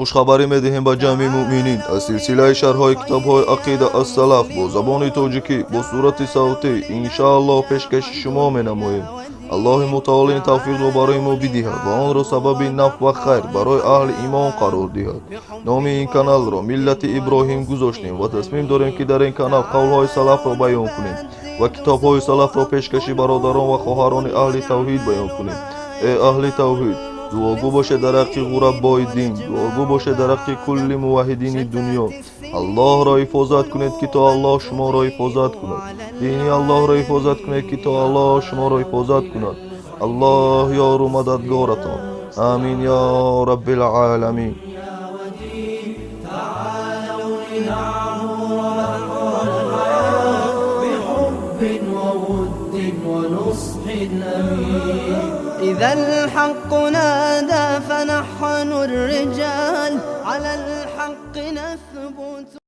Хушхабарӣ медиҳем ба ҷамъи муъминин: аз силсилаи шарҳҳои китобҳои ақида аз салаф бо забони тоҷикӣ бо сурати савтӣ иншааллоҳ пешкаши шумо менамоем. Аллоҳи мутаол ин тавфиқро барои мо бидиҳад ва онро сабаби нафъ ва хайр барои аҳли имон қарор диҳад. Номи ин каналро «Миллати Иброҳим» гузоштем ва тасмим дорем, ки дар ин канал қавлҳои салафро баён кунем ва китобҳои салафро пешкаши бародарон ва хоҳарони аҳли тавҳид баён кунем. Э аҳли тавҳид, дуогӯ бошед дар ҳаққи ғурабои дин, дуогӯ бошед дар ҳаққи кулли муваҳҳидини дунё. Аллоҳро ҳифозат кунед, ки то Аллоҳ шуморо ҳифозат кунад. Дини Аллоҳро ҳифозат кунед, ки то Аллоҳ шуморо ҳифозат кунад. Аллоҳ ёру мададгоратон. Амин ё раббил оламин. تعالوا لنعبر بحر الحياة بحب وود ونصح أمين. إذا الحق نادى فنحن الرجال على الحق نثبت.